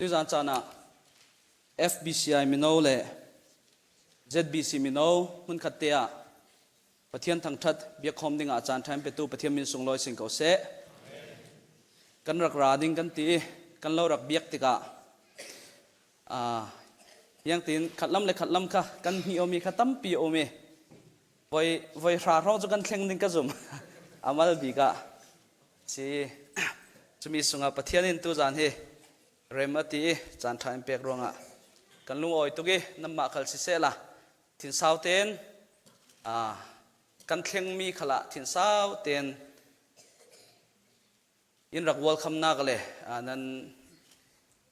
Tuzan caan ah FBCI mino le ZBC mino hmunkhat te ah Pathian thangṭhat biakkhawm ding ah caan ṭhaim petu Pathian min sunglawi sin ko seh. Kan rak ra ding kan ti i kan lo rak biak tikah yang tin khatlam le khatlam kha kan hmi omi kha tampi um i voi voi hra hrawng cu kan thleng ding ka zum amal bik ah si cumi sungah Pathian in tuzan hi rem a ti i caan ṭha in pek ruangah kan lungawi tuk i nanmah khal siseh la thinsau tein kan thlengmi khala thinsau tein in rak welcome nak le nan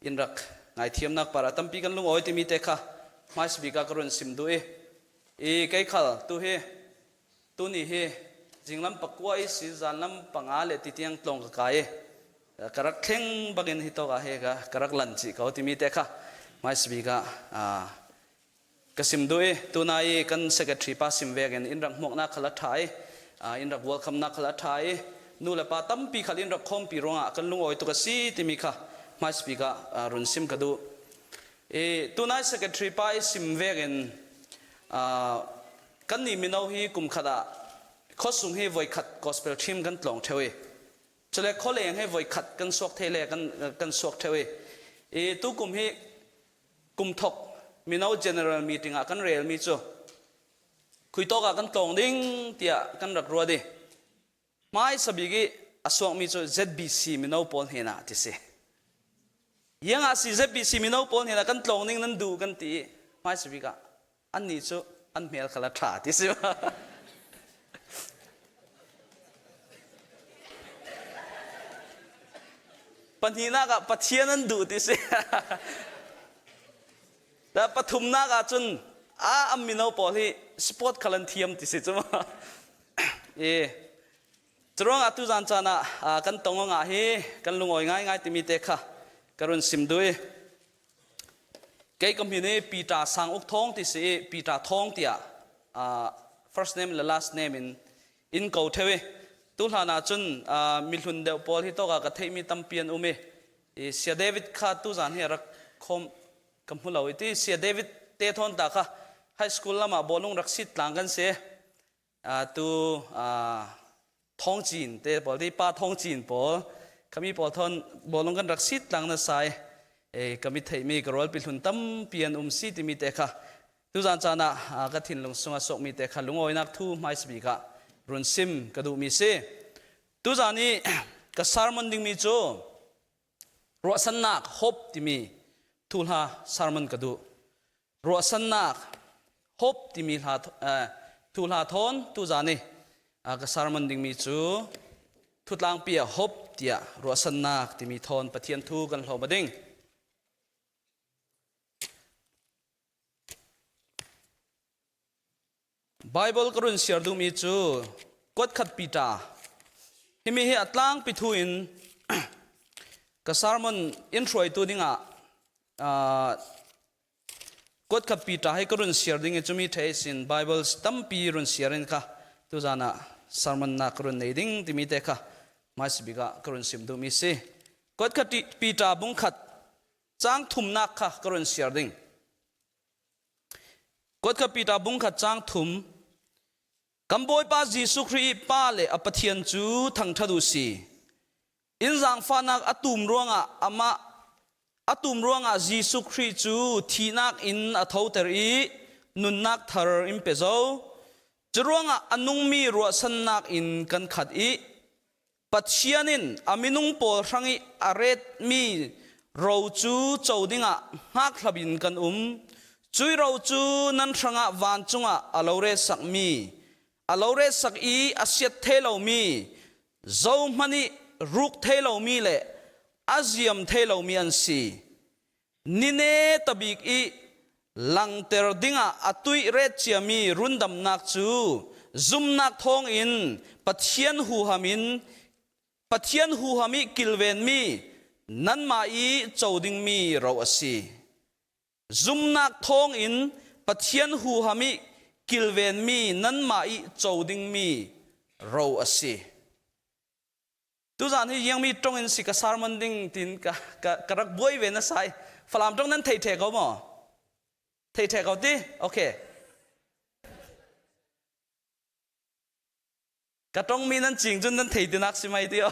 in rak ngaithiamnak para tampi kan lungawi timi te kha hmaisbik ah ka run sim duh i i kei khal tu hi tuni hi zinglam pakua i si zanlam panga le ti tiang tlong ka kai i ka rak thleng bakin hi tok ah he ka ka rak lan chi ko timi te kha hmaisbik ah Ka sim duh i tuna i kan secretary pa sim vek in in rak hmuaknak khal a ṭha i in rak welcome nak khal a ṭha i nu le pa tampi khal in rak khawmpi ruangah kan lungawi tuk a si timi kha hmaisbik ah run sim ka duh. I tunai secretary pa i sim vek in kan nih mino hi kum khat ah khuasung hi voikhat gospel team kan tlawng ṭheo i cule khualeng hi voikhat kan suak the le kan suak ṭheo i i tukum hi kum thok mino general meeting ah kan relmi cu khuitawk ah kan tlawng ding tiah kan rak ruat i hmaisa bik i a suakmi cu ZBC mino pawl hnen ah ti si yang ah si ZBC mino pawl hnen ah kan tlawng ding nan duh kan ti i hmaisa bik ah annih cu an hmel kha la ṭha ti si Pahnihnak ah Pathian an duh ti si. Da pathumnak ah cun a am mino pawl hi sport khal an thiam ti si cu e curuang ah tuzan caan ah kan tong nga hi kan lungawi ngai ngai timi te kha ka run sim dui Kei ka min hi Peter Sang Uk Thawng ti si i Peter Thawng tiah first name le last name in in ko theu i tu hlan ah cun mihlun deuh pawl hi tawk ah ka theihmi tampi an um i Sia David kha tuzan hi rak khawm ka hmu lo i ti Sia David te thawn ta kha high school lamah bawlung rak sit tlang kan si. Tu Thawng Cin te pawl ti pa Thawng Cin pawl khami pawl thon bawlung kan rak sit tlang na sai e kami theimi ka rual pihlun tampi an um si timi te kha tuzan caan ah ka thinlung sunga sokmi te kha lungawinak thu hmaisbik ah run sim ka duhmi si. Tuzan i ka sermon dingmi cu ruahsannak hope timi thu hla sermon ka duh. Ruahsannak hope timi hla thu hla thawn tuzan i ka sermon dingmi cu thutlangpi ah hope tiah ruahsannak timi thawn Pathian thu kan hlawm a ding. Bible ka run share duhmi cu kuatkhat Peter himi hi a tlangpi thu in ka sermon in hruaitu dingah Kuatkhat Peter hi ka run share ding i cumi thei sin Bible tampi run share in kha tuzan ah sermon na ka run nei ding timi te kha hmaisabik ah ka run sim duhmi si. Kuatkhat Peter bungkhat cang thumnak kha ka run share ding. Kuatkhat Peter bungkhat cang thum kan Bawipa Jesuh Khrih Pa le a Pathian cu thangṭhat u si. Inn zaangfahnak a tum ruangah amah a tum ruangah Jesuh Khrih cu thihnak in a thoter i nunnak thar in pe zo. Curuangah a nungmi ruahsannak in kan khat i Pathian in a minung pawl hrang i a retmi ro cu co dingah hngakhlap in kan um. Cui ro cu nan hrangah vancung ah a lo re sakmi, a lo re sak i a siat thei lomi zohmanh i ruk thei lomi le a ziam thei lomi an si. Nine tabik i langter dingah a tuih ret ciami rundamnak cu zumnak thawngin Pathian huham in Pathian huham i kilvenmi nanmah i co dingmi ro a si. Zumnak thawngin Pathian huham i kilvenmi nanmah i co dingmi ro a si. Tuzan hi Yangmi tong in si ka sermon ding tin ka ka ka rak buai ve na sai. Falam tong nan thei the ko maw? Thei the ko ti? Okay. Ka tong mi nan cing cun nan thei tinak si mai ti o.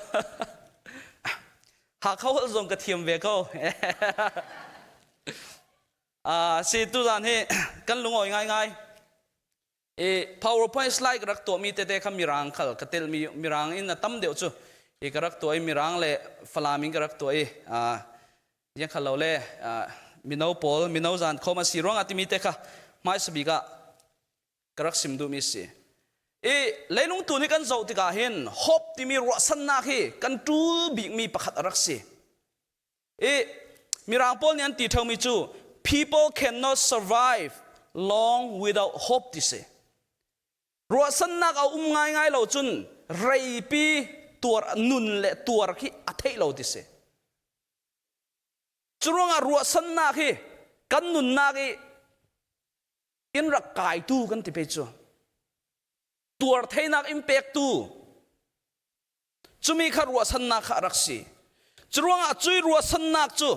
Hakha holh zong ka thiam ve ko. Si tuzan hi kan lungawi ngaingai. I PowerPoint slide ka rak tuahmi tete kha Mirang khal ka telmi Mirang in a tam deuh cu i ka rak tuah i Mirang le Falam in ka rak tuah i yang khal lo le mino pawl mino zan khom a si ruangah timi te kha hmaisa bik ah ka rak sim duhmi si. I leilung tu nih kan zoh tikah hin hope timi ruahsannak hi kan ṭul bikmi pakhat a rak si. I Mirang pawl nih an ti ṭheumi cu people cannot survive long without hope ti si. Ruahsannak a um ngaingai lo cun reipi tuar nun le tuar khi a theih lo ti si. Curuangah ruahsannak hi kan nunnak i in rak kaitu kan ti pe cu. Tuar theinak in pektu Cumi kha ruahsannak kha a rak si. Curuangah cui ruahsannak cu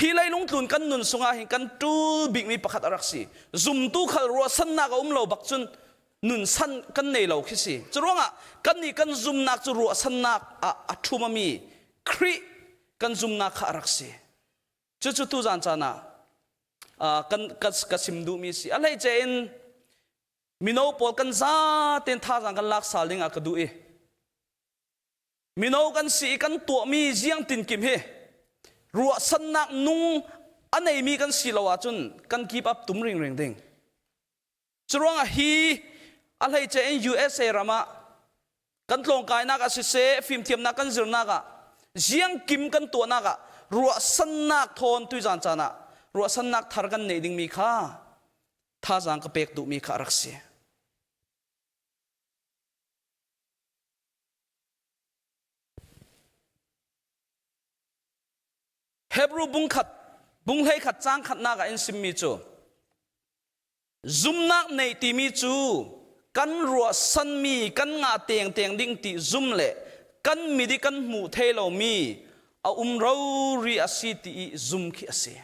hi leilung tlun kan nun sungah hin kan ṭul bikmi pakhat a rak si. Zumtu khal ruahsannak a um lo bak cun nun san kan nei lo khi si. Curuangah kannih kan zumnak cu ruahsannak ah a ṭhumami Khrih kan zumnak kha a rak si. Cucu tuzan caan ah kan ka sim duhmi si. A hleice in mino pawl kan zaten thazaang kan lak sal ding ah ka duh i mino kan si i kan tuahmi ziang tinkim hi ruahsannak nung a neimi kan si lo ahcun kan keep up tum ringring ding. Curuangah hi a hleice in USA ram ah kan tlawngkainak ah siseh fimthiamnak kan zirnak ah ziang kim kan tuahnak ah ruahsannak thawn tuizan caan ah ruahsannak thar kan neih dingmi kha thazaang ka pek duhmi kha a rak si. Hebrew bungkhat bunghlei khat cang khatnak ah in simmi cu zumnak nei timi cu kan ruahsanmi kan ngah tengteng ding ti zum le kan midi kan hmuh thei lomi a um rori a si ti i zum khi a si.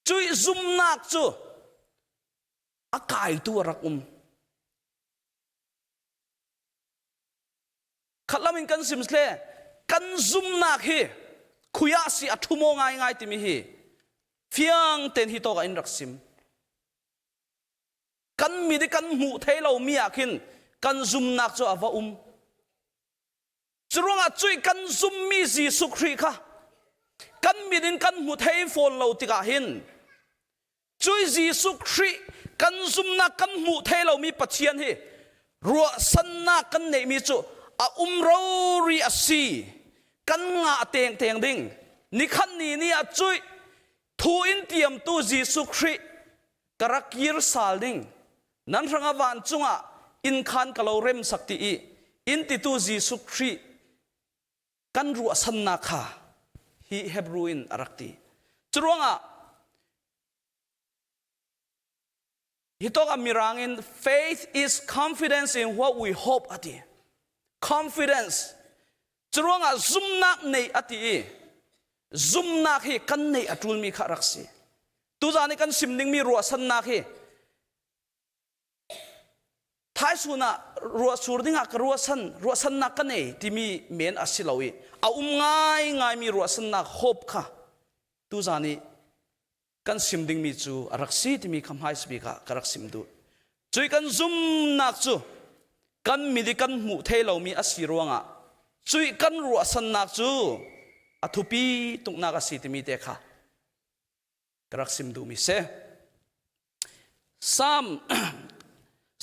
Cui zumnak cu a kaitu a rak um. Khatlam in kan sim sle kan zumnak hi khuya si a thumo ngai ngai timi hi fiang ten hi tawk in rak sim. Kan mi di kan hmuh thei lo mi ah khin kan zumnak cu a va um. Curuangah cui kan zummi Jesuh Khrih kha kan min in kan hmu thei fawn lo tikah hin cui Jesuh Khrih kan zumnak kan hmuh thei lomi Pathian hi ruahsannak kan neihmi cu a um rori a si kan ngah tengteng ding nikhat ni ni ah cui thu in tiamtu Jesuh Khrih ka rak kir sal ding nan hrangah vancung ah inn khan ka lo rem sak ti i inn titu Jesuh Khrih kan ruahsannak kha hi Hebrew in a rak ti. Curuangah hi tawk ah mirang in faith is confidence in what we hope ati. Confidence curuangah zumnak nei ati i zumnak hi kan nei a ṭulmi kha rak si. Tuzan i kan sim dingmi ruahsannak hi Thaisun ah ruahsur dingah ka ruahsan ruahsannak ka nei timi men a si lo i a um ngaingaimi ruahsannak hope kha tuzan i kan sim dingmi cu a rak si timi kha hmaisabik ah ka rak sim duh. Cui kan zumnak cu kan mit i kan hmuh thei lomi a si ruangah cui kan ruahsannak cu a thupi tuknak a si timi te kha ka rak sim duhmi si. Psalm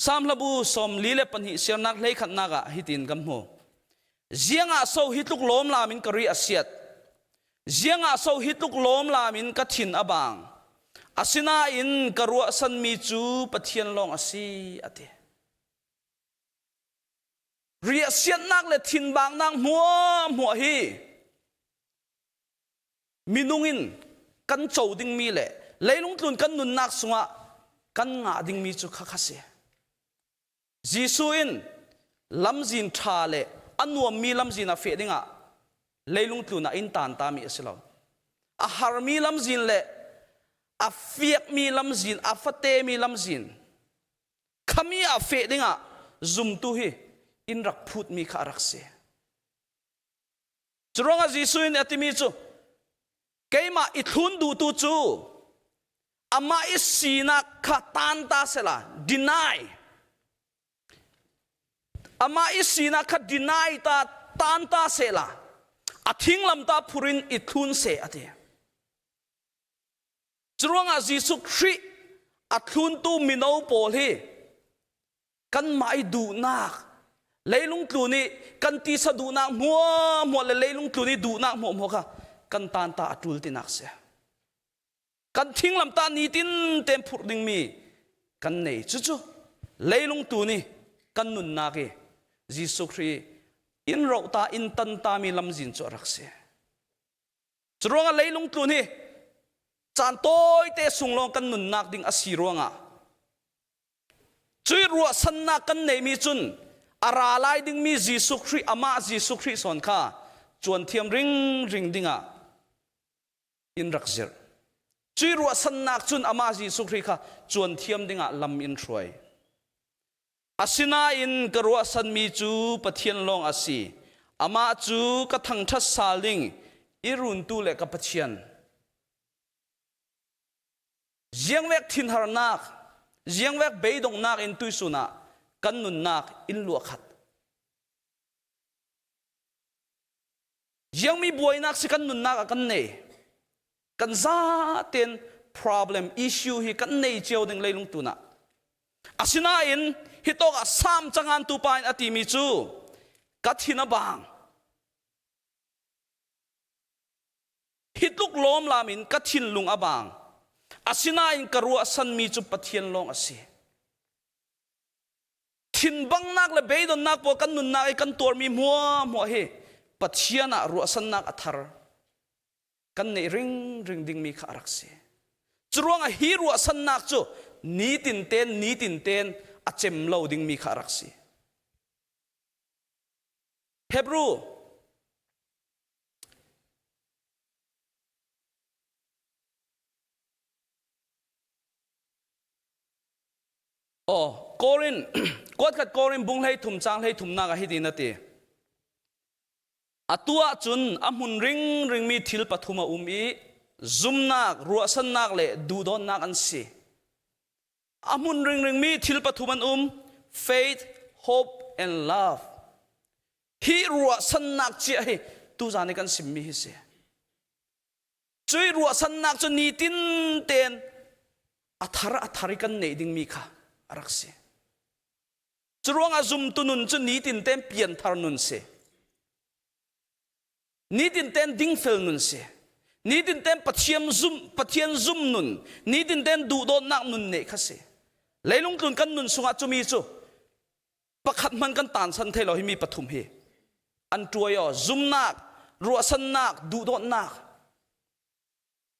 Psalm hlabu 42 siarnak hlei khatnak ah hitin kan hmu. Ziangah so hi tluk lawm lam in ka ri a siat. Ziangah so hi tluk lawm lam in ka thin a bang. Asinain ka ruahsanmi cu Pathian lawng a si a ti. Riahsiatnak le thinbangnak hmuahhmuah hi minung in kan co dingmi le leilung tlun kan nunnak sungah kan ngah dingmi cu kha kha si. Jesuh in Lamzin ṭha le a nuammi lamzin ah feh dingah leilung tlun ah inn taan tami a si lo. A harmi lamzin le a fiakmi lamzin, a fatemi lamzin, khami ah feh dingah zumtu hi inn rak phutmi kha a rak si. Curuangah Jesuh in a timi cu keimah i thlun duhtu cu amah i sinak kha tan ta sela deny amah i sinak kha deny ta tan ta sela a thinglam ta phurin i thlun se a ti. Curuangah Jesuh Khrih a thluntu mino pawl hi kanmah i duhnak leilung tlun i kan tisa duhnak hmuahhmuah le leilung tlun i duhnak hmuahhmuah kha kan tan ta a ṭul tinak si. Kan thinglam ta nitin tein phurh dingmi kan nei. Cucu leilung tu nih kan nunnak i Jesuh Khrih inn roh ta inn tan tami lamzin cu a rak si. Curuangah leilung tlun hi caan tawite sung lawng kan nunnak ding a si ruangah cui ruahsannak kan neimi cun a ra lai dingmi Jesuh Khrih amah Jesuh Khrih sawn kha cuan thiam ringring dingah in rak zirh. Cui ruahsannak cun amah Jesuh Khrih kha cuan thiam dingah lam in hruai. Asinain ka ruahsanmi cu Pathian lawng a si. Amah cu ka thangṭhat sal ding i runtu le ka Pathian. Ziangvek thinharnak, ziangvek beidonghnak in tuisun ah kan nunnak in luah khat. Ziangmi buainak si kan nunnak ah kan nei. Kan zaten problem issue hi kan nei cio ding leilung tun ah. Asinain hi tawk ah Sam cangan tu pa in a timi cu ka thin a bang. Hi tluk lawm lam in ka thinlung a bang. Asinain ka ruahsanmi cu Pathian lawng a si. Thinbangnak le beidonnak pawl kan nunnak i kan tuarmi hmuahhmuah hi Pathian ah ruahsannak a thar kan neih ringring dingmi kha a rak si. Curuangah hi ruahsannak cu nitin ten nitin ten a cem lo dingmi kha a rak si. Hebrew Oh, Korin, kuatkhat Korin bung hlei thum cang hlei thumnak ah hitin a ti. Atu ahcun a hmun ringringmi thil pathum a um i zumnak, ruahsannak le duhdawtnak an si. A hmun ringringmi thil pathum an um, faith, hope and love. Hi ruahsannak chiah hi tuzan i kan simmi hi si. Cui ruahsannak cu nitin tein a thar a thar i kan neih dingmi kha a rak si. Curuangah zumtu nun cu nitin tein pianthar nun si. Nitin tein dingfel nun si. Nitin tein Pathian zum Pathian zum nun, nitin tein duhdawtnak nun neih kha si. Leilung tlun kan nun sungah cumi cu pakhat hman kan tansan thei lo hi mi pathum hi an tuai o zumnak ruahsannak duhdawtnak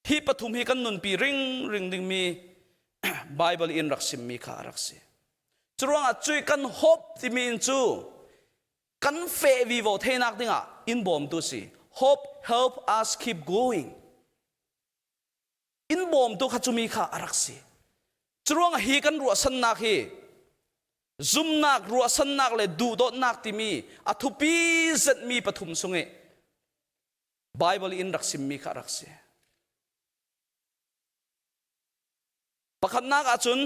hi pathum hi kan nunpi ring ring dingmi Bible in rak simmi kha a rak si curuangah cui kan hope timi in cu kan fe vivo theinak dingah in bawmtu si hope help us keep going in bawmtu kha cumi kha a rak si curuang hi kan ruahsannak hi zumnak ruahsannak le duhdawtnak timi a thupi zetmi pathum sung i Bible in rak simmi kha a rak si pakhatnak ahcun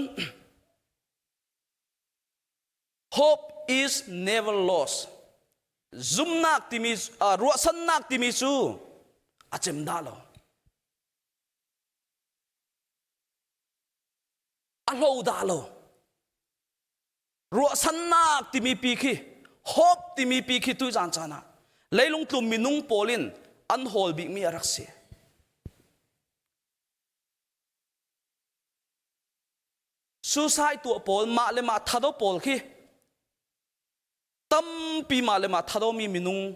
hope is never lost zumnak timi ruahsannak timi cu a cem dah lo A hlo dah lo. Ruahsannak timi pi khi hope timi pi khi tu caan caan ah leilung tlum minung pawl in an hawl bikmi a rak si. Suicide tuah pawl mah le mah thado pawl khi tampi mah le mah thadomi minung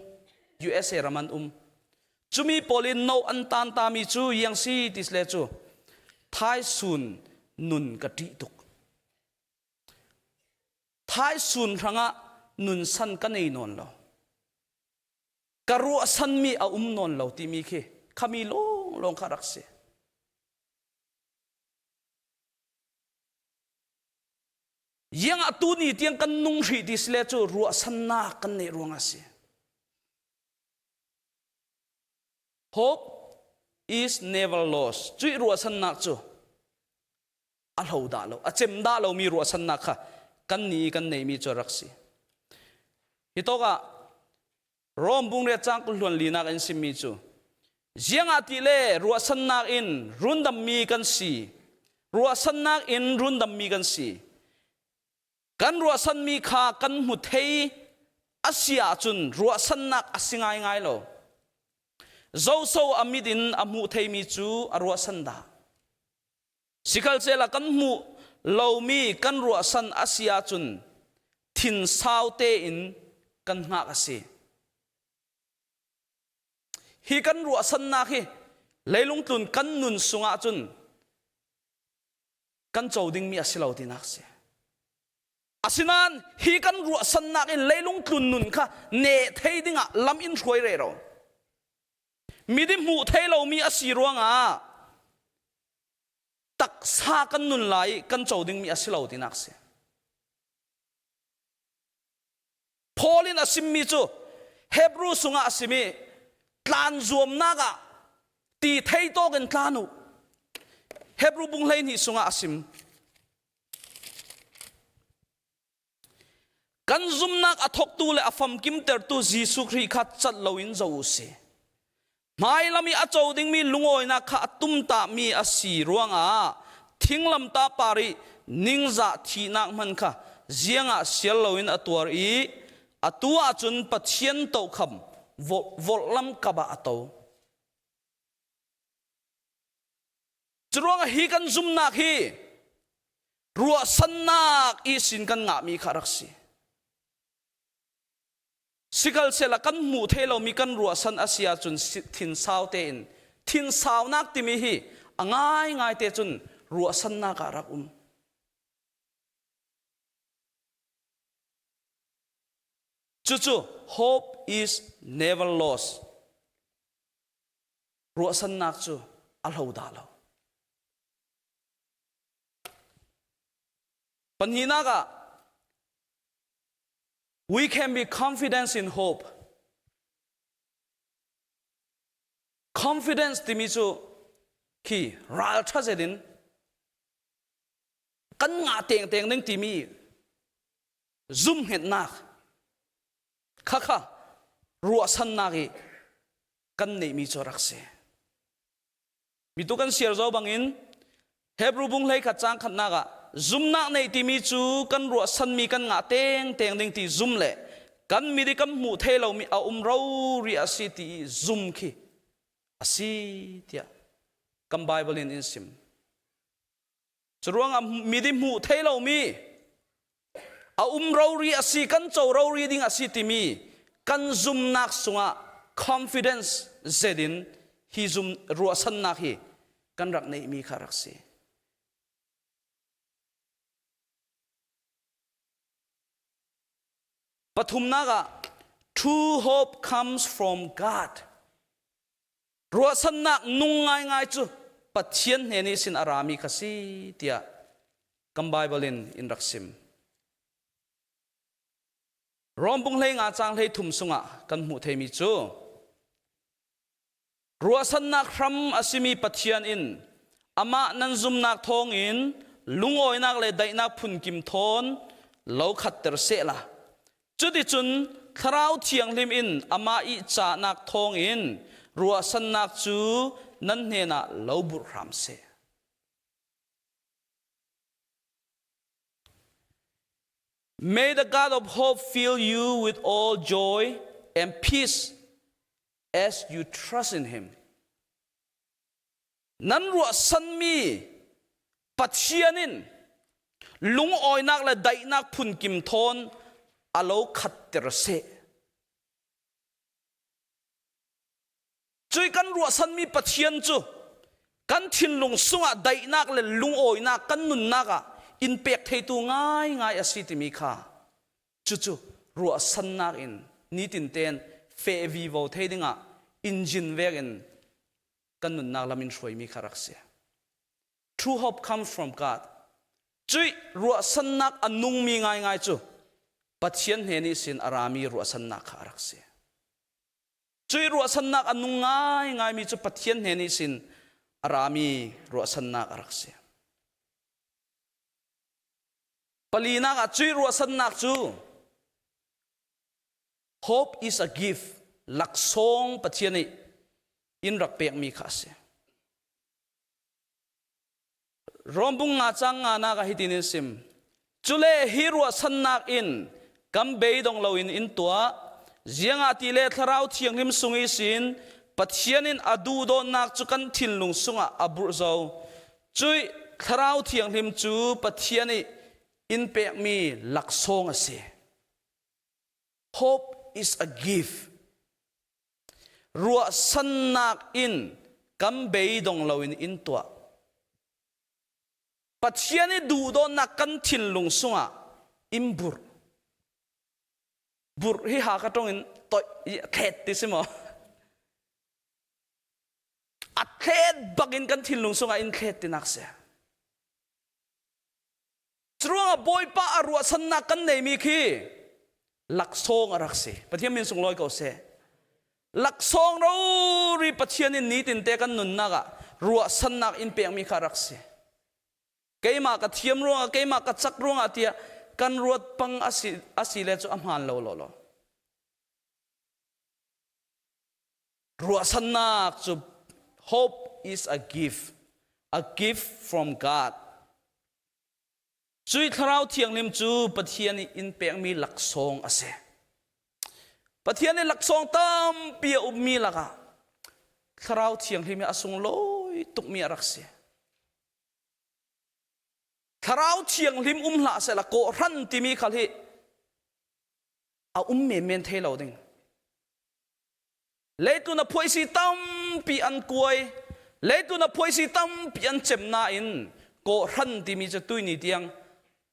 USA ram an um. Cumi pawl in no an tan tami cu yang si tis le cu thaisun nun ka ṭih tuk. Thaisun hrangah Nun san ka nei nawn lo. Ka ruahsanmi a um nawn lo timi khi khami lawnglawng kha rak si. Iang ah tu ni tiang kan nung hrih ti sile cu ruahsannak kan neih ruang a si. Hope is never lost. Cuih ruahsannak cu a hlo dah lo, a cem dah lomi ruahsannak kha kan ni kan neihmi cu rak si. Hi tawk ah Rom bungriat cang hluan linak in simmi cu ziangah ti le ruahsannak in rundammi kan si ruahsannak in rundammi kan si kan ruahsanmi kha kan hmu thei a si ahcun ruahsannak a si ngaingai lo zoso a mit in a hmuh theimi cu a ruahsan dah Sikhalsehla kan hmuh lomi kan ruahsan a si ahcun thinsau tein kan hngak a si. Hi kan ruahsannak hi leilung tlun kan nun sungah cun kan co dingmi a si lo tinak si. Asinain hi kan ruahsannak in leilung tlun nun kha ne thei dingah lam in hruai re ro. Midi hmuh thei lomi a si ruangah taksa kan nun lai i kan co dingmi a si lo tinak si. Paul in a simmi cu Hebrew sungah a simi tlan zuamnak ah ti thei tawk in tlan u. Hebrew bung 12 sungah a sim. Kan zumnak a thawktu le a famkimtertu Jesuh Khrih kha cat loin zo u sih. Hmailam i a co dingmi lungawinak kha a tumtahmi a si ruangah thinglamtah par i ningzah thihnak hmanh kha ziangah sial loin a tuar i atu ahcun Pathian tokham volhlam kap ah a to. Curuangah hi kan zumnak hi ruahsannak i sin kan ngahmi kha rak si. Sikal sela kan hmuh thei lomi kan ruahsan a si ahcun thinsau tein thinsaunak timi hi a ngaingai te cun ruahsannak ah rak um. Cucu hope is never lost. Ruahsannak cu a hlo dah lo. Pahnihnak ah we can be confidence in hope. Confidence timi cu khi ralṭha zet in kan ngah tengteng ding timi zumhngetnak khakha ruahsannak i kan neihmi cu rak si. Mi tu kan siar zo bangin Hebrew bung hlei khat cang khatnak ah zumnak nei timi cu kan ruahsanmi kan ngah teng teng ding ti zum le kan mit i kan hmuh thei lomi a um ro ri a si ti i zum khi a si tiah kan Bible in in sim. Curuangah mit i hmuh thei lomi a um rori a si kan co rori ding a si timi kan zumnak sungah confidence zet in hi zum ruahsannak hi kan rak neihmi kha rak si. Pathumnak ah true hope comes from God. Ruahsannak nung ngaingai cu Pathian hnen i sin a rami kha si tiah kan Bible in in rak sim. Rom bung hlei nga cang hlei thum sungah kan hmuh theimi cu ruahsannak hram a simi Pathian in amah nan zumnak thawngin lungawinak le daihnak phunkim thawn lo khatter sehla Cuticun Thlarau Thianghlim in amah i cahnak thawngin ruahsannak cu nan hnenah lo burh hram seh. May the God of hope fill you with all joy and peace as you trust in him. Nan ruahsanmi Pathian in lungawinak le daihnak phunkim thawn a lo khatter seh. Cui kan ruahsanmi Pathian cu kan thinlung sungah daihnak le lungawinak kan nunnak ah in pek theitu ngaingai a si timi kha cucu. ruahsannak in nitin ten fe vivo thei dingah engine vek in kan nunnak lam in hruaimi kha rak si. True hope comes from God. Cui ruahsannak a nungmi ngaingai cu Pathian hne nih sin a rami ruahsannak kha a rak si. Cui ruahsannak a nung ngaingaimi cu Pathian hne nih sin a rami ruahsannak a rak si. Palinak ah cui ruahsannak cu hope is a gift laksawng Pathian nih in rak pekmi kha a si. Rombung nga cang nga nak ah hitin in sim. Cule hi ruahsannak in kan beidong loin in tuah. Ziangah ti le Thlarau Thianghlim sung i sin Pathian in a duhdawtnak cu kan thinlung sungah a burh zo. Cui Thlarau Thianghlim cu Pathian i in pekmi laksawng a si. Hope is a gift. Ruahsannak in kan beidong loin in tuah. Pathian i duhdawtnak kan thinlung sungah in burh. Burh hi Hakha tong in toih i thlet ti si maw? A thlet bak in kan thinlung sungah in thlet tinak si. Curuangah Bawipa a ruahchannak kan neimi khi laksawng a rak si. Pathian min sunglawi ko seh. Laksawng rori Pathian in nitin te kan nunnak ah ruahchannak in pekmi kha rak si. Keimah ka thiam ruangah keimah ka cak ruangah tiah kan ruat pang asi, asi le cu a hmaan lo lo lo. Ruahchannak cu hope is a gift, a gift from God. Cui Thlarau Thianghlim cu Pathian nih in pekmi laksawng a si. Pathian nih laksawng tampi a ummi lakah Thlarau Thianghlim hi a sunglawi tukmi a rak si. Thlarau Thianghlim um hlah sehla kawhhran timi khal hi a um menmen thei lo ding. Leitlun a phuaisi tampi an kuai, leitlun a phuaisi tampi an cem nain kawhhran timi cu tuini tiang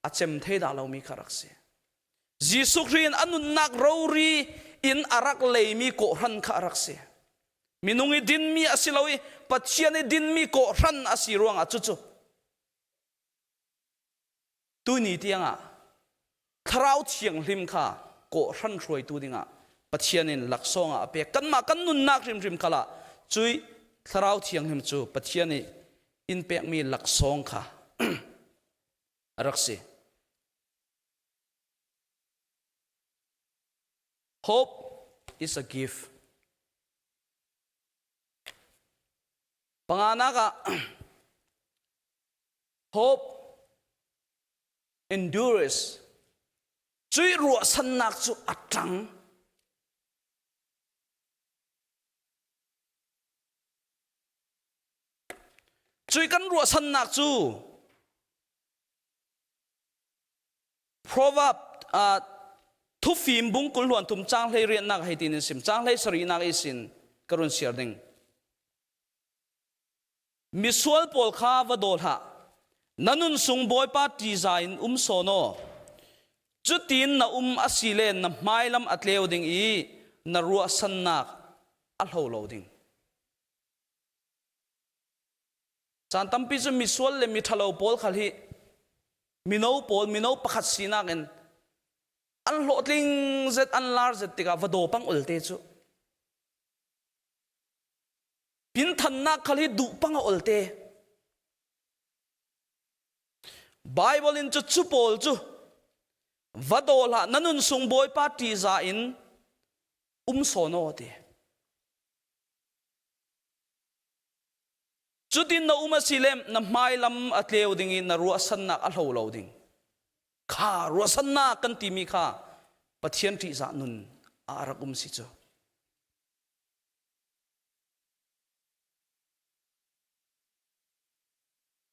a cem thei dah lomi kha rak si. Jesuh Khrih in a nunnak rori in a rak leimi kawhhran kha a rak si. Minung i dinmi a si lo i Pathian i dinmi kawhhran a si ruangah cucu Tuni tiangah Thlarau Thianghlim kha kawhhran hruaitu dingah Pathian in laksawng ah a pek. Kanmah kan nunnak hrimhrim khal ah cui Thlarau Thianghlim cu Pathian i in pekmi laksawng kha a rak si. Hope is a gift. Panganak ah Hope endures. Cui ruahsannak cu a ṭang. Cui kan ruahsannak cu Proverb uh, thufim bungkul hluan thum chang hlei riannak hei tin in sim chang hlei sarihnak i sin ka run siar ding Misual pawl kha va daw hlah. Na nun sung Bawipa ṭihzah in um sawn aw. Cutin na um a si le na hmailam a tleu ding i na ruahsannak a hlo lo ding. Caan tampi cu misual le miṭhalo pawl khal hi mino pawl mino pakhat sinak in an hlawhtling zet an lar zet tikah va daw pang ol te cu Pinthannak khal hi duh pang a ol te. Bible in cu cu pawl cu va daw hlah na nun sung Bawipa ṭihzah in um sawn aw ti. Cutin na um a si le na hmailam a tleu ding i na ruahsannak a hlo lo ding. Kha ruahsannak kan timi kha Pathian ṭihzah nun a rak um si cu.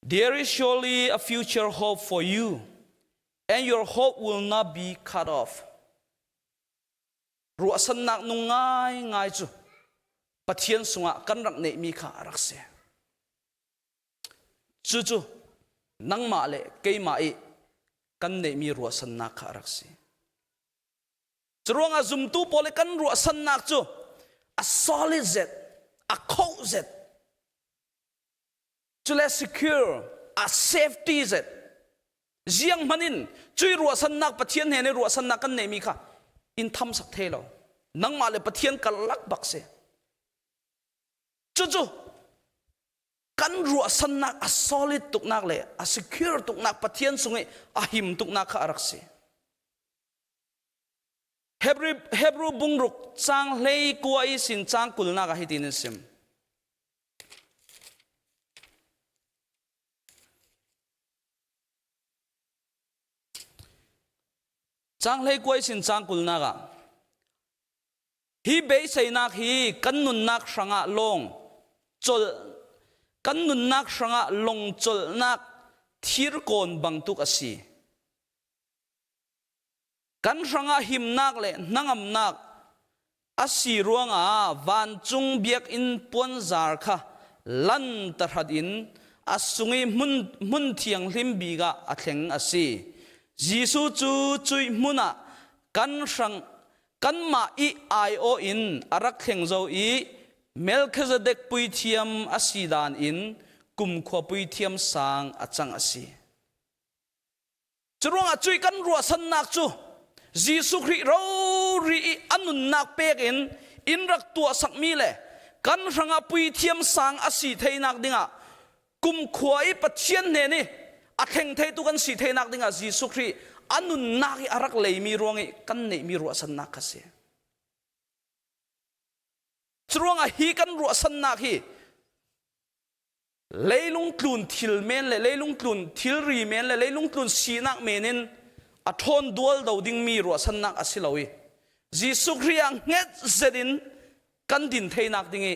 There is surely a future hope for you, and your hope will not be cut off. Ruahsannak nung ngai ngai cu Pathian sungah kan rak neihmi kha a rak si. Cucu nangmah le keimah i kan neihmi ruahsannak kha a rak si. Curuangah zumtu pawl i kan ruahsannak cu a solid zet, a khoh zet, cule secure, a safety zet. Ziang hmanh in cui ruahsannak Pathian he ne ruahsannak kan neihmi kha in tham sak the lo. Nangmah le Pathian karlak bak si. Cucu kan ruahsannak a solid tuknak le a secure tuknak Pathian sung i a him tuknak kha a rak si. Hebrew, Hebrew bungruk cang hlei kua i sin cang kulnak ah hitin in sim. Cang hlei kua i sin cang kulnak ah Hi beiseinak hi kan nunnak hrangah lawng colh kan nunnak hrangah lawng colhnak thirkawn bangtuk a si. Kan hrangah himnak le hnangamnak a si ruangah vancung biakinn puanzar kha lan tahrat in a sung i hmun, hmun thianghlim bik ah a thleng a si. Jesuh cu cuih hmun ah kan hrang kanmah i aiawh in a rak thleng zau i Melkhizedek puithiam a si dan in kumkhua puithiam sang a cang a si. Curuangah cui kan ruahsannak cu Jesuh Khrih rori i a nunnak pek in in rak tuah sakmi le kan hrangah puithiam sang a si theinak dingah kumkhua i Pathian hnen i a thleng theitu kan si theinak dingah Jesuh Khrih a nunnak i a rak leimi ruang i kan neihmi ruahsannak kha si. Curuangah hi kan ruahsannak hi leilung tlun thil men le leilung tlun thilri men le leilung tlun sinak men in a ṭhawn dual do dingmi ruahsannak a si lo i Jesuh Khrih ah hnget zet in kan din theinak ding i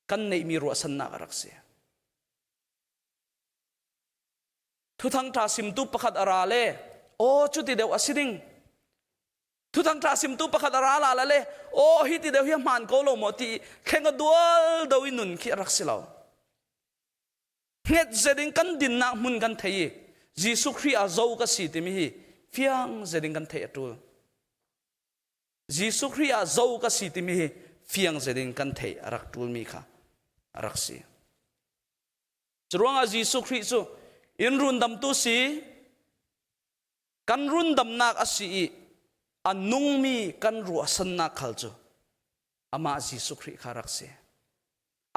kan neihmi ruahsannak a rak si. Thuthang ṭha simtu pakhat a ra le aw cuti deuh a si ding. Thuthang ṭha simtu pakhat a ra la la le aw hi ti deuh hi a hmaan ko lo maw ti thleng a dual do i nun khi a rak si lo. Hnget zet in kan dinnak hmun kan thei i Jesuh Khrih ah zo ka si timi hi fiang zet in kan theih a ṭul. Jesuh Khrih ah zo ka si timi hi fiang zet in kan theih a rak ṭulmi kha a rak si. Curuangah Jesuh Khrih cu inn rundamtu si, kan rundamnak a si i a nungmi kan ruahsannak khal cu amah Jesuh Khrih kha rak si.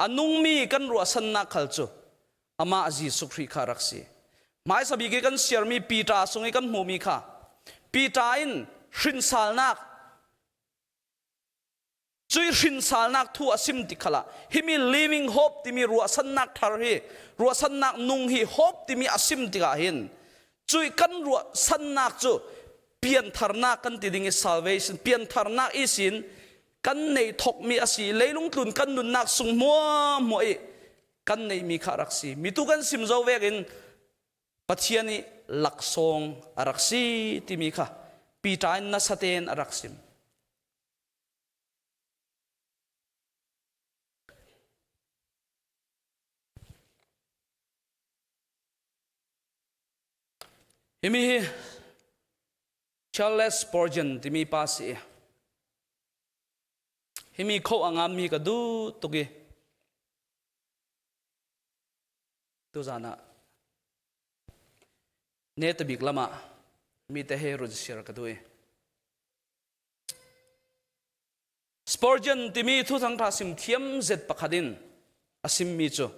A nungmi kan ruahsannak khal cu amah Jesuh Khrih kha rak si. Hmaisa bik i kan siarmi Peter sung i kan hmuhmi kha Peter in hrinsalnak cui hrinsalnak thu a sim ti khala himi living hope timi ruahsannak thar hi ruahsannak nung hi hope timi a sim tikah hin cui kan ruahsannak cu piantharnak kan ti ding i salvation piantharnak isin kan nei thokmi a si leilung tlun kan nunnak sung hmuahmuah i kan neihmi kha a rak si mi tu kan sim zo vek in Pathian i laksawng a rak si timi kha Peter in nasa tein a rak sim Himi hi Charles Spurgeon timi pa si. Himi kho a ngammi ka duh tuk i tuzan ah ne tabik lam ah mi te he run sir ka duh i Spurgeon timi thuthang tha sim thiam zet pakhat in a simmi cu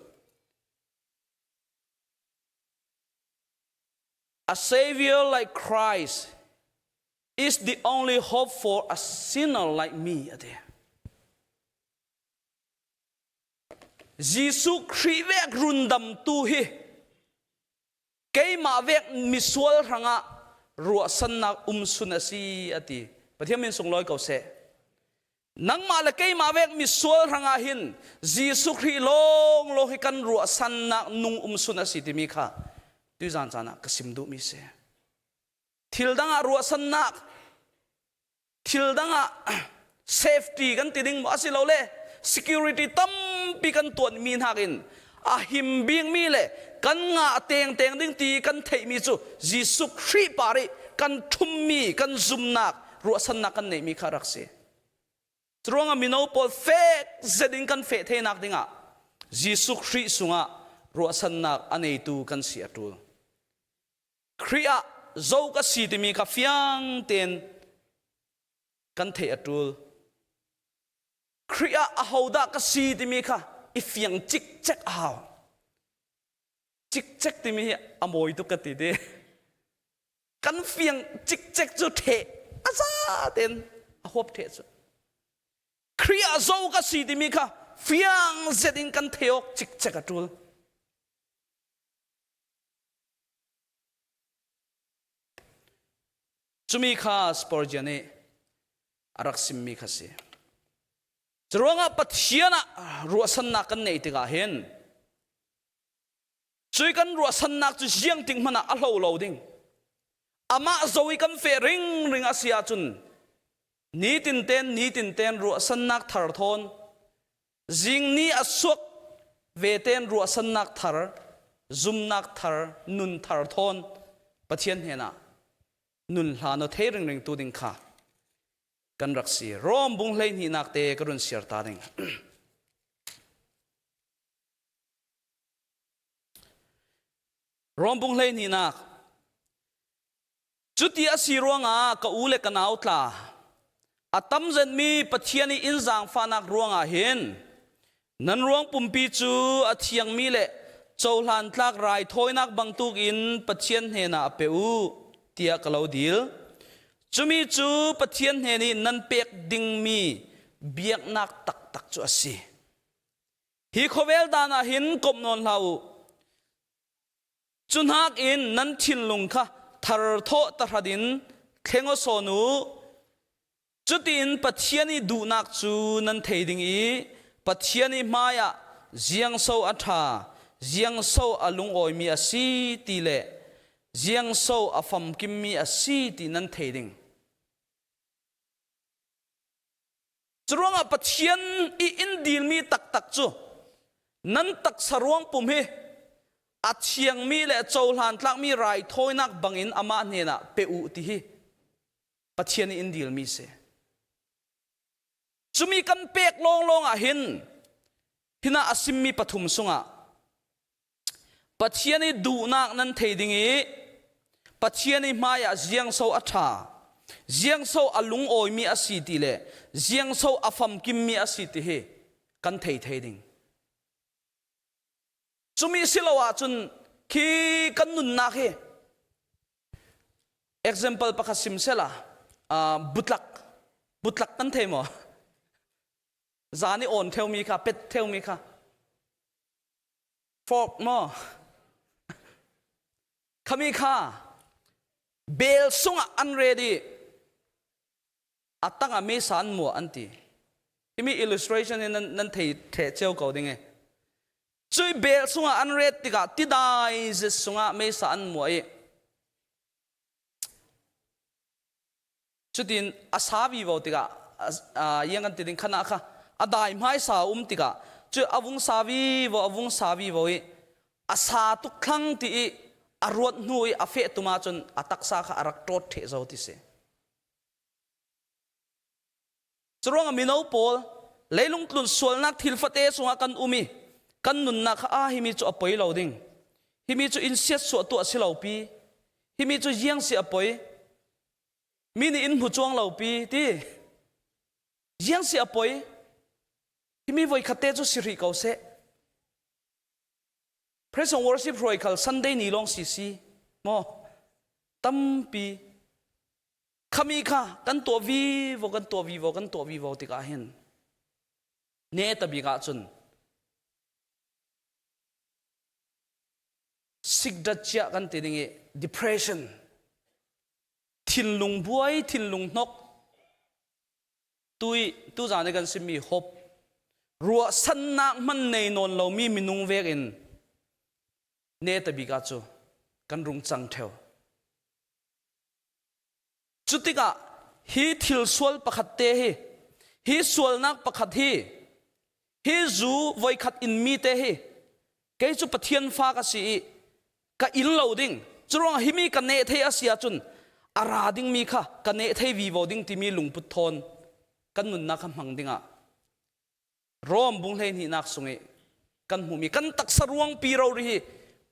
A savior like Christ is the only hope for a sinner like me a ti. Jesuh Khrih vek rundamtu hi keimah vek misual hrangah ruahsannak umsun a si a ti. Pathian min sunglawi ko seh. Nangmah le keimah vek misual hrangah hin Jesuh Khrih lawng lawng hi kan ruahsannak nung umsun a si timi kha tuzan caan ah ka sim duhmi si. Thil dang ah ruahsannak, thil dang ah safety kan ti ding maw asilole security tampi kan tuanmi nakin a him bikmi le kan ngah tengteng ding ti kan theihmi cu Jesuh Khrih par i kan ṭhummi kan zumnak. ruahsannak kan neihmi kha rak si. Curuangah mino pawl fek zet in kan feh theinak dingah Jesuh Khrih sungah ruahsannak a neitu kan si a ṭul. Khrih ah zo ka si timi kha fiang tein kan theih a ṭul. Khrih ah ahodah ka si timi kha i fiang cikcek a hau. Cikcek timi hi a mawi tuk ka ti ti. Kan fiang cikcek cu ṭheh a za tein a huap ṭheh cu. Khrih ah zo ka si timi kha fiang zet in kan theih awk cikcek a ṭul. Cumi kha Spurgeon nih a rak simmi kha si. Curuangah Pathian ah ruahsannak kan neih tikah hin cui kan ruahsannak cu ziang ting hmanh ah a hlo lo ding. Amah zo i kan feh ringring a si ahcun nitin ten nitin ten ruahsannak thar thawn zing ni a suak ve ten ruahsannak thar zumnak thar nun thar thawn Pathian hnenah nun hla no thei ringring tu ding kha kan rak si. Rom bung 12nak te ka run siar ta ding. Rom bung 12nak Cuti a si ruangah ka u le ka nau tla a tam zenmi Pathian i inn zaangfahnak ruangah hin nan ruang pumpi cu a thiangmi le cohlan tlak raithawinak bantuk in Pathian hnenah pe u tiah ka lo dil. Cumi cu Pathian hnen i nan pek dingmi biaknak taktak cu a si. Hi khawvel dan ah hin komh nawn hlah u. Cu nakin nan thinlung kha thar thawh tahrat in thleng aw sawn u. Cutin Pathian i duhnak cu nan thei ding i Pathian i hmaiah ziangso a ṭha, ziangso a lungawimi a si ti le ziangso a famkimmi a si ti nan thei ding. Curuangah Pathian i in dilmi taktak cu nan taksa ruang pum hi a thiangmi le cohlan tlakmi raithawinak bangin amah hnenah pe u ti hi Pathian i in dilmi si. Cumi kan pek lawnglawng ah hin hina a simmi pathum sungah Pathian i duhnak nan thei ding i Pathian i hmaiah ziangso a ṭha, ziangso a lungawimi a si ti le ziangso a famkimmi a si ti hi kan thei thei ding. Cumi si lo ahcun khi kan nunnak hi example pakhat sim sela butlak butlak kan thei maw? Zan i awn theumi kha pet theumi kha Fork maw? Khami kha bel sungah an ready. A tangah mesa an mua an ti. Himi illustration in nan, nan thei the cio ko ding e. Cui bel sungah an ret tikah tidai zit sungah mesa an mua i Cutin a sa vivo tikah iang kan ti ding khan ah kha a dai hmaisa um tikah cu a vung sa vivo a vung sa vivo i a sa tuk thlang ti i a ruat hnu i a feh tum ahcun a taksa kha a rak ṭawt ṭheh zo ti si. Curuangah mino pawl leilung tlun sualnak thil fate chungah kan um i kan nunnak kha ah himi cu a poi lo ding himi cu in siat suah tuah si lo pi himi cu yiang si a poi Mi nih in hmu cuang lo pi ti. Ziang si a poi. Himi voi khat te cu si rih ko seh. Praise and worship hruai khal Sunday ni lawng si si. Maw tampi khami kha kan tuah vi vo kan tuah vi vo kan tuah vi vo tikah hin ne tabik ah cun sikdat chia kan ti ding i depression thinlung buai thinlung hnok tui tuzan i kan simi hop ruahsannak hman nei nawn lomi minung vek in ne tabika cu kan rung cang theo cu tikah hi thil sual pakhat te hi hi sualnak pakhat hi hi zu voikhat in mi te hi kei cu Pathian fa ka si i ka in lo ding curuang himi ka neh thei a si ahcun. A ra dingmi kha ka neh thei vivo ding timi lungput thawn kan nunnak kha hmang dingah Rom bung 12nak sung i kan hmuhmi kan taksa ruangpi rori hi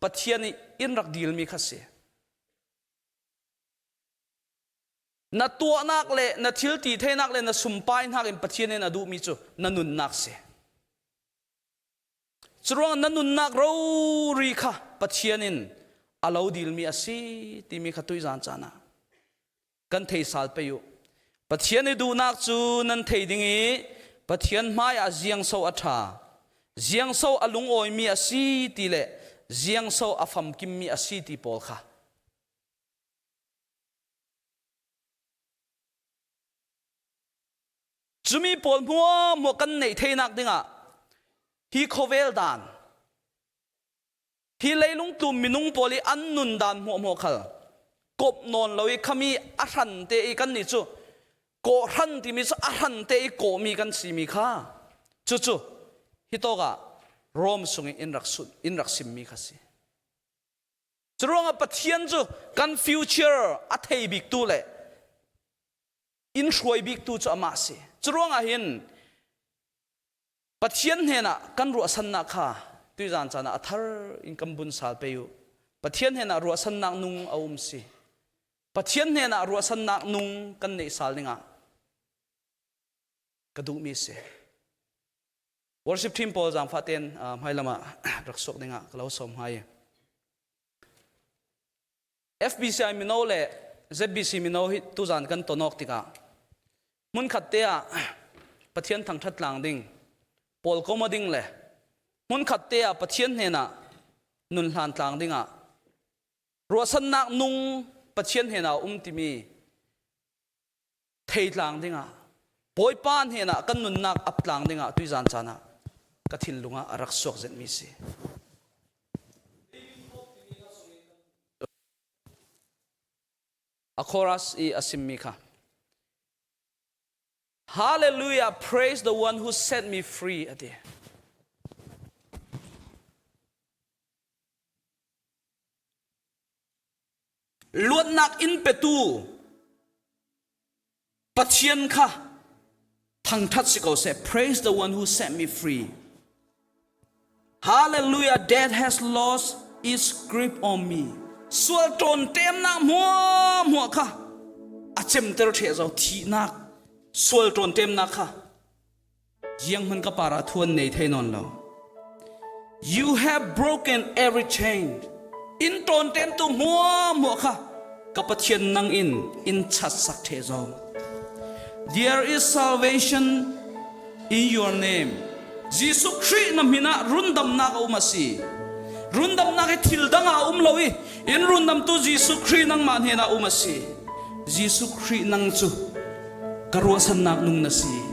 Pathian nih in rak dilmi kha si. Na tuahnak le na thil ti theinak le na sumpai hnak in Pathian in a duhmi cu na nunnak si. Curuang na nunnak rori kha Pathian in a lo dilmi a si timi kha tuizan caan ah kan thei sal pei u. Pathian i duhnak cu nan thei ding i Pathian hmai ah ziangso a ṭha, ziangso a lungawimi a si ti le ziangso a famkimmi a si ti pawl kha. Cumi pawl hmuahhmuah kan neih theinak dingah hi khawvel dan hi leilung tlum minung pawl i an nun dan hmuahhmuah khal kop nawn lo i khami a hran te i kan nih cu kawhhran timi cu a hran te i kawhmi kan simi kha cucu hi tawk ah Rom sung in rak in rak simmi kha si. Curuangah Pathian cu kan future a thei bik tu le in hruai bik tu cu amah si. Curuangah hin Pathian hnenah kan ruahsannak kha tuizan caan ah a thar in kan bun sal pe u. Pathian hnenah ruahsannak nung a um si. Pathian hnenah ruahsannak nung kan neih sal dingah ka duhmi si. Worship team pawl zaangfah tein hmailam ah rak suak dingah ka lo sawm hnga i. FBCI mino le ZBC mino hi tuzan kan tonawk tikah hmunkhat te ah Pathian thangṭhat tlang ding pawl koma ding le hmunkhat te ah Pathian hnenah nun hlan tlang dingah ruahsannak nung Pathian hnenah um timi thei tlang dingah Bawipa hnenah kan nunnak ap tlang dingah tuizan caan ah ka thinlung ah a rak suak zetmi si. A chorus i a simmi kha Hallelujah praise the one who set me free ati. Luatnak in petu Pathian kha thangthat si ko seh. Praise the one who set me free. Hallelujah, death has lost its grip on me. Sual ṭawn ṭemnak hmuahhmuah kha a cemter ṭheh zo thihnak sual ṭawn ṭemnak kha Jiang hman ka para thuan nei thei non lo. You have broken every chain. In ton tem tu mua mua kha ka Pathian nang in in chat sak the zo. There is salvation in your name. Jesuh Khrih na min ah rundamnak a um a si. Rundamnak hi thil dang ah a um lo i in rundamtu Jesuh Khrih nangmah hnen ah um a si. Jesuh Khrih nang cu ka ruahsannak nung na si.